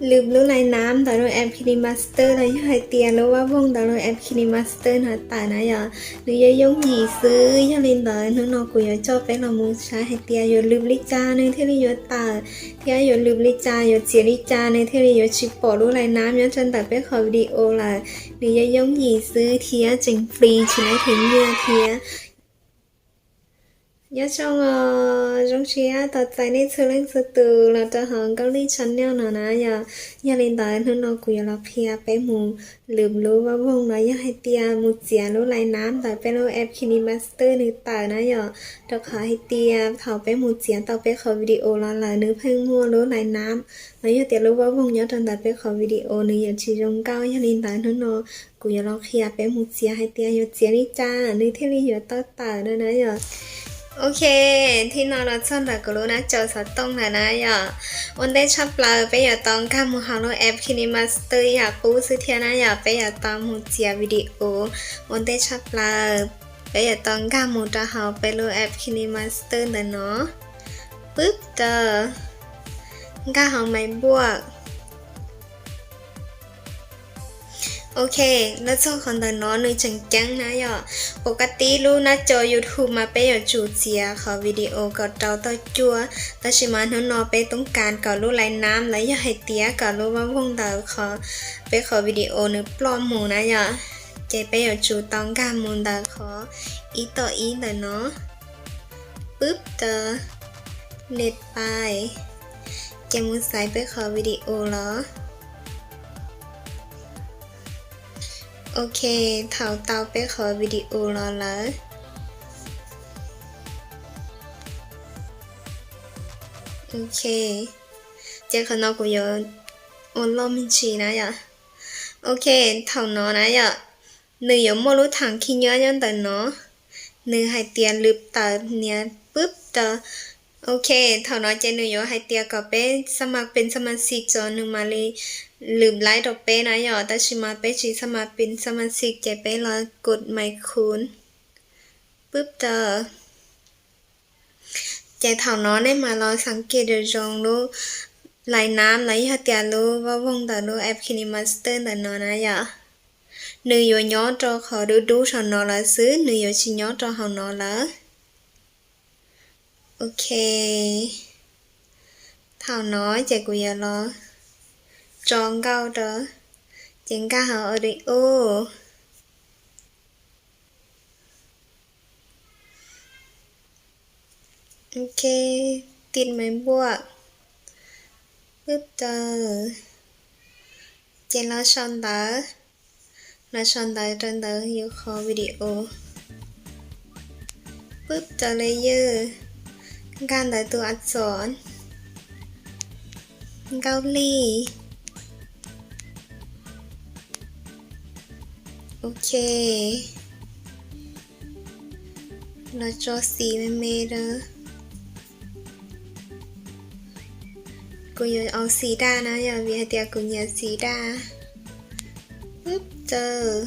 lwm lub lais nam ntawm lub app KineMaster los yog hais tias lub vab voog ntawm lub app KineMaster no tawm na yom, nws yuav yooj yim xwb. Yog li ntawd hnub no kuv yuav coj peb los mus saib hais tias yuav lwm li cas nws thiaj li yuav tawm, thiab yuav lwm li cas, yuav txiav li cas nws thiaj li yuav tsis pom lub lais nam nyob rau ntawm peb qhov video lawm. Nws yuav yooj yim xwb thiab tseem free tsis laib them nyiaj thiab. Nyob zoo os, zoo siab tos txais nej txhua leej txhua tus los rau hauv Nkauj Lij channel no na yom. Yog li ntawd hnub no kuv yuav los qhia peb mus lwm lub vab voog los yog hais tias mus txiav lub lais nam ntawm peb lub app KineMaster nws tawm na yom. Rau qhov hais tias thaum peb mus txiav tau peb qhov video los lawm nws pheej muaj lub lais nam los yog tias lub vab voog nyob rau ntawm peb qhov video nws yuav tsis zoo nkauj. Yog li ntawd hnub no kuv yuav los qhia peb mus txiav hais tias yuav txiav li cas nws thiaj li yuav tau tawm na yom. Ok, thib no los txog ntawm kuv lub nab cau xov tooj lawm na yom. Ua ntej tshaj plaws peb yuav tau nkag mus hauv lub app KineMaster ib yam qub xwb thiab na yom. Peb yuav tau mus txiav video. Ua ntej tshaj plaws peb yuav tau nkag mus rau hauv peb lub app KineMaster ntawm no. Pwb rau, nkag hauv Maiv Npuaj. Ok, los txog qhov ntawm no nws tseem ceeb na yom. Pom kaj tib lub nab cau YouTube mas peb yuav tsum txiav qhov video kom rau tau cuaj, tab sis mas hnub no peb toob kas kom lub lais nam los yog hais tias kom lub vab voog ntawm qhov, peb qhov video nws ploj mus na yom. Ces peb yuav tsum tau nkag mus ntawm qhov ib tom ib ntawm no. Pwb rau, net pais, ces mus xaiv peb qhov video los. Ok, thaum tau peb qhov video los lawm. Ok, ces qhov no kuv yuav ua loj me ntsis na yom. Ok, thaum no na yom, nws yuav muaj lub thaj khib nyiab nyob ntawm no, nws hais tias lwm tawm nias pwb rau. Ok, thaum no ces nws yuav hais tias kom peb xab mas pes xab mas xis tso nws mam li lwm laib rau peb na yom, tab sis mas peb tsis xab mas pes xab mas xis ces peb los kod mais khun pwb rau. Ces thaum no nej mam los xav kiv zoo zoo lub lais nam los yog tias lub vaj voog ntawm lub app KineMaster ntawm no na yom. Nws yuav nyob rau qhov dub dub saum no lawm xwb, nws yuav tsis nyob rau hauv no lawm. Ok, thaum no ces kuv yuav los tso nkauj rau, ces nkag hauv audio. Ok, tiv mais npuaj, pwb rau, ces los sau ntawv, los sau ntawv rau ntawm yus qhov video. Pwb rau layer, nkag ntawm tus a txom, Nkauj Lij. Ok, los tso xim me me rau. Kuv yuav ua xim daj na yom, vim hais tias kuv nyiam xim daj. Pwb rau,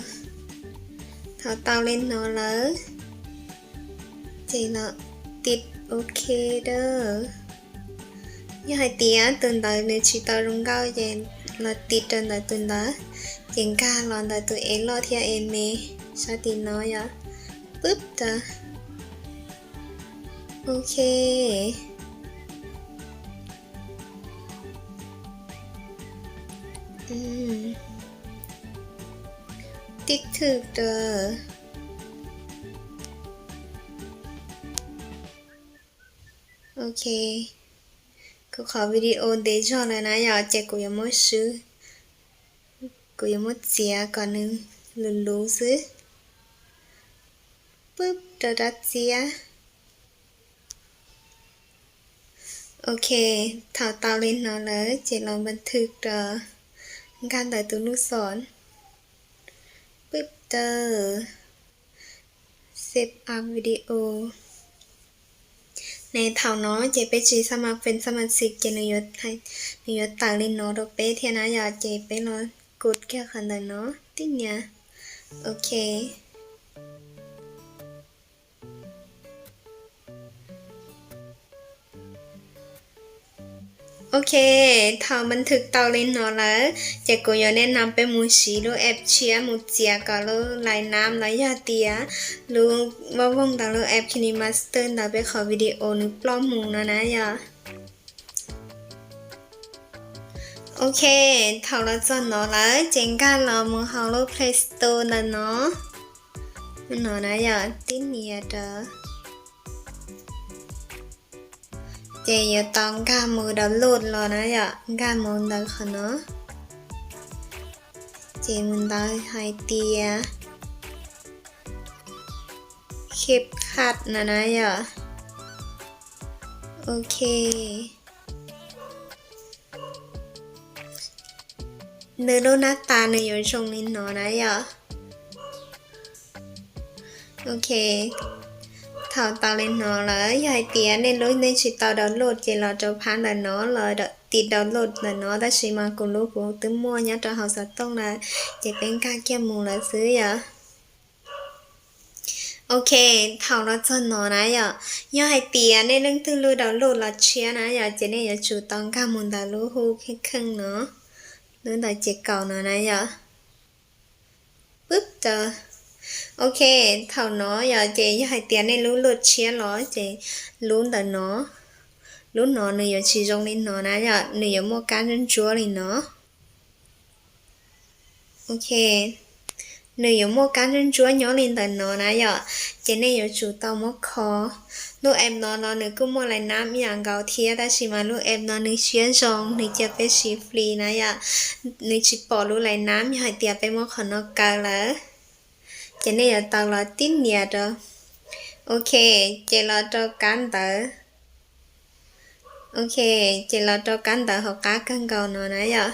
thaum tau li no lawm, ces los tiv ok rau. Yog hais tias tus ntawd nws tsis tau zoo nkauj ces los tiv rau ntawm tus ntawd, ces nkag los ntawm tus es loj thiab es me, sab tim no yom. Pwb rau. Ok. Tib thwj rau. Ok, kuv qhov video ntev zog lawm na yom, ces kuv yuav muab swb, kuv yuav muab txiav kom nws luv luv xwb. Pwb rau dab txiab. Ok, thaum tau li no lawm ces los npa thwj rau, nkag ntawm tus lub xom, pwb rau save as video. Ne thaum no ces peb tsis xab mas pes xab mas xis ces nws yuav tawm li no rau peb thiab na yom, ces peb los kod kiag qhov ntawm no tib nias. Ok. Ok, thaum npab thwm tau li no lawm ces kuv yuav neb nam peb mus siv lub app tshiab mus txiav kom lub lais nam los yog tias lub vaj voog ntawm lub app KineMaster ntawd peb qhov video nws ploj mus no na yom. Ok, thaum los txog no lawm ces nkag los mus hauv lub Play Store ntawm no. No na yom, tib nias rau. Ces yuav tau nkag mus download los na yom, nkag mus ntawm qhov no. Ces mus ntawd hais tias CapCut no na yom. Ok. Nws lub nab tas nws yuav zoo li no na yom. Ok, thaum tau li no lawm, yog hais tias nej lub nej tsis tau download ces los rau phab ntawm no los tim download ntawm no, tab sis mas kuv lub kuv twb muaj nyob rau hauv xov tooj lawm, ces peb nkag kiag mus lawm xwb yom. Ok, thaum los txog no na yom, yog hais tias nej leej twg lub download los tshiab na yom, ces nej yuav tsum tau nkag mus ntawm lub hu kheej kheej no, lub ntawm ces kaum no na yom. Pwb rau. Ok, thaum no yom ces yog hais tias nej lub luaj tshiab los ces lub ntawm no, lub no nws yuav tsis zoo li no na yom, nws yuav muaj kab ntsuab ntsuab li no. Ok, nws yuav muaj kab ntsuab ntsuab nyob li ntawm no na yom, ces nej yuav tsum tau muab kho. Lub app no los nws kuj muaj lais nam ib yam nkaus thiab, tab sis mas lub app no nws siab zoo, nws cia peb siv free na yom, nws tsis pom lub lais nam, yog hais tias peb muab qhov no kaw lawm, ces nej yuav tau los tib nias rau. Ok, ces los rau kab ntawv. Ok, ces los rau kab ntawv hauv qab kawg nkaus no na yom.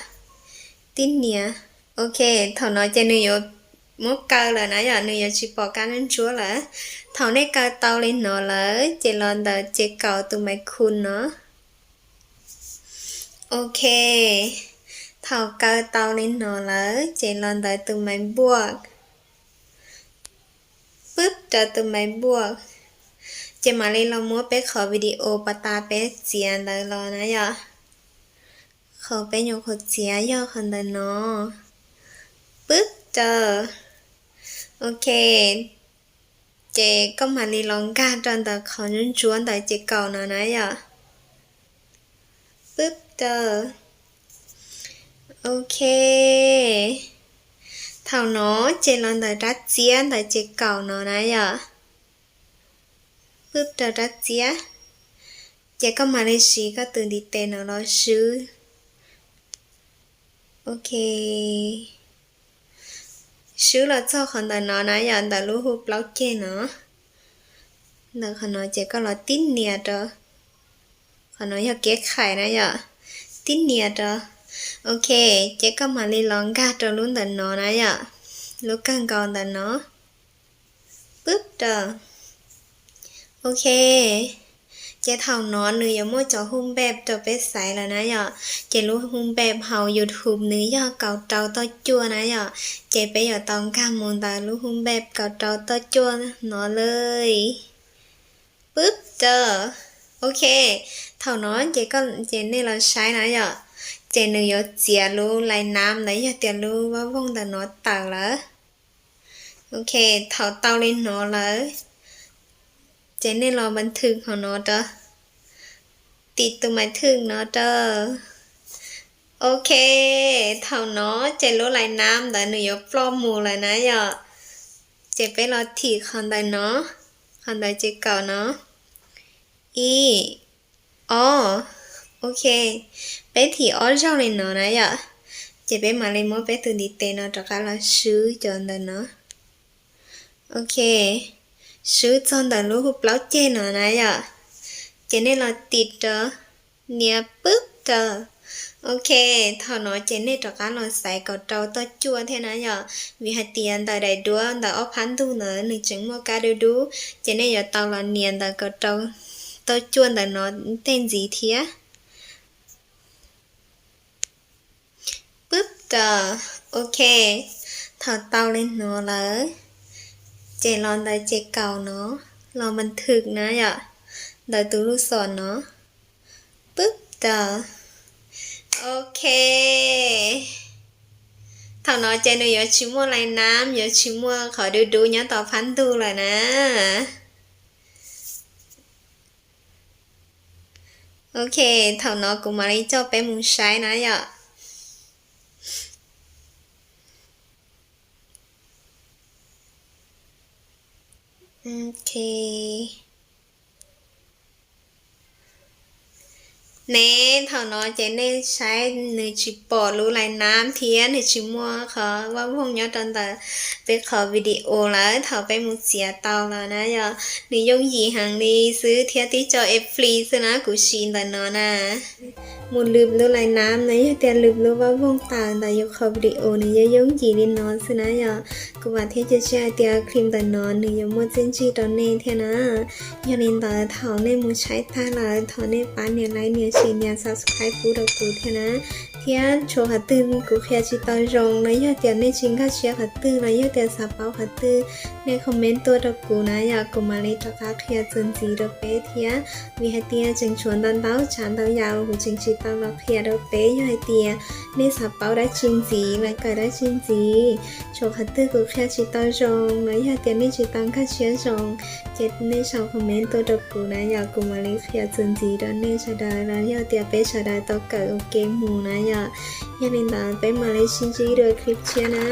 Tib nias. Ok, thaum no ces nws yuav muab kaw lawm na yom, nws yuav tsis pom kab ntsuab ntsuab lawm. Thaum nej kaw tau li no lawm ces los ntawm ces kaum tus maiv khu no. Ok, thaum kaw tau li no lawm ces los ntawm tus maiv npuaj. Pwb rau tus maiv npuaj, ces mam li los muab peb qhov video pas tas peb txiav ntawd los na yom. Qhov peb nyuam qhuav txiav yog qhov ntawm no. Pwb rau. Ok, ces koj mam li los nkag rau ntawm qhov ntsuab ntsuab ntawm ces kaum no na yom. Pwb rau. Ok, thaum no ces los ntawm rab txiab ntawm ces kaum no na yom. Pwb rau rab txiab, ces koj mam li siv koj tus ntiv tes no los swb. Ok, swb los txog qhov ntawm no na yom, ntawm lub hu plaub ceg no. Ntawm qhov no ces koj los tib nias rau. Qhov no yog kev khais na yom, tib nias rau. Ok, ces koj mam li los nkag rau lub ntawm no na yom, lub kawg nkaus ntawm no. Pwb rau. Ok, ces thaum no nws yuav muaj cov hu npej rau peb xaiv lawm na yom. Ces lub hu npej hauv YouTube nws yog kaum rau toj cuaj na yom. Ces peb yuav tau nkag mus ntawm lub hu npej kaum rau toj cuaj no lawm. Pwb rau. Ok, thaum no ces koj ces nej los saib na yom, ces nws yuav txiav lub lais nam ntawd yog tias lub vaj voog ntawm no tawm lawm. Ok, thaum tau li no lawm, ces nej los npas thwm hauv no rau, tim tus maiv thwm no rau. Ok, thaum no ces lub lais nam ntawd nws yuav ploj mus lawm na yom. Ces peb los thim qhov ntawm no, qhov ntawd ces kaum no. Ib, ob, ok, peb thim ob zaug li no na yom. Ces peb mam li muab peb tus ntiv tes no rov qab los swb cov ntawm no. Ok, swb txog ntawm lub hu plaub ceg no na yom. Ces nej los tim rau, nias pwb rau. Ok, thaum no ces nej rov qab los xaiv kaum rau toj cuaj thiab na yom, vim hais tias ntawm daim duab ntawm ob phab ntug ntawd nws tseem muaj kab dub dub, ces nej yuav tau los nias ntawm kaum rau toj cuaj ntawm no tej ntxiv thiab. Pwb rau. Ok, thaum tau li no lawm, ces los ntawm ces kaum no, los npas thwm na yom, ntawm tus lub xom no. Pwb rau. Ok, thaum no ces nws yuav tsis muaj lais nab, yuav tsis muaj qhov dub dub nyob tom phab ntug lawm na. Ok, thaum no kuv mam li coj peb mus saib na yom. Ok. Ne, thaum no ces nej saib nws tsis pom lub lais nab thiab nws tsis muaj qhov vaj voog nyob rau ntawm peb qhov video lawm. Thaum peb mus txiav tau los na yom, nws yooj yim heev li xwb thiab tib co eb fli xwb na, kuv siv ntawm no na. Mus lwm lub lais nab no yog tias lwm lub vaj voog tawm ntawm yus qhov video nws yuav yooj yim li no xwb na yom. Kuv vam thiab cia siab hais tias clip ntawm no nws yuav muaj txiaj ntsig rau nej thiab na. Yog li ntawd thaum nej mus saib tag lawm thov nej pab nias like, nias share, nias subscribe pub rau kuv thiab na. Thiab tshuav qhov twg kuv qhia tsis tau zoo los yog tias nej tsis nkag siab qhov twg los yog tias xav paub qhov twg, nej comment tuaj rau kuv na yom, kuv mam li rov qab qhia txuas ntxiv rau peb thiab. Vim hais tias tseem tshuav ntau ntau tsav ntau yam uas kuv tseem tsis tau los qhia rau peb. Yog hais tias nej xav paub dab tsi ntxiv los kawm dab tsi ntxiv, tshuav qhov twg kuv qhia tsis tau zoo los yog tias nej tsis tau nkag siab zoo, ces nej sau comment tuaj rau kuv na yom, kuv mam li qhia txuas ntxiv rau nej sawv daws los yog tias peb sawv daws tau kawm ua ke mus na yom. Yog li ntawd peb mam li sib ntsib dua clip tshiab na.